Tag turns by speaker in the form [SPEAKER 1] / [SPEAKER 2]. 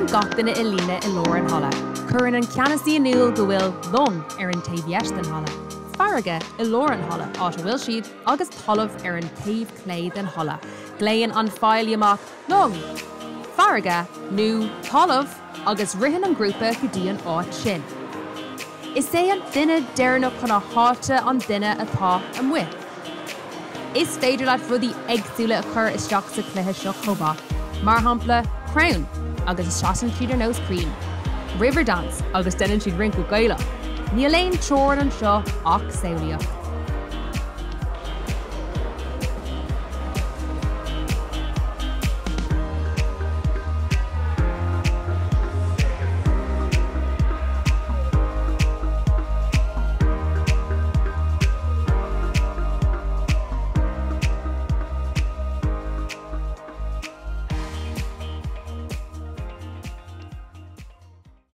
[SPEAKER 1] Seasann gach duine i líne i lár an halla. Cuireann an ceannasaí in iúl go bhfuil long ar an taobh dheis den halla, farraige i lár an halla, áit a bhfuil siad, agus talamh ar an taobh clé den halla. Glaonn an feighlí amach 'Long! Farraige' nó 'Talamh' agus ritheann an grúpa go dtí an áit sin. Is é an duine deireanach chun a háite an duine atá amuigh. Is féidir leat rudaí éagsúla a chur isteach sa chluiche seo chomh maith, mar shampla crann agus seasann siad ar nós crainn, Riverdance agus déanann siad rince Gaelach. Níl aon teorainn anseo ach samhlaíocht.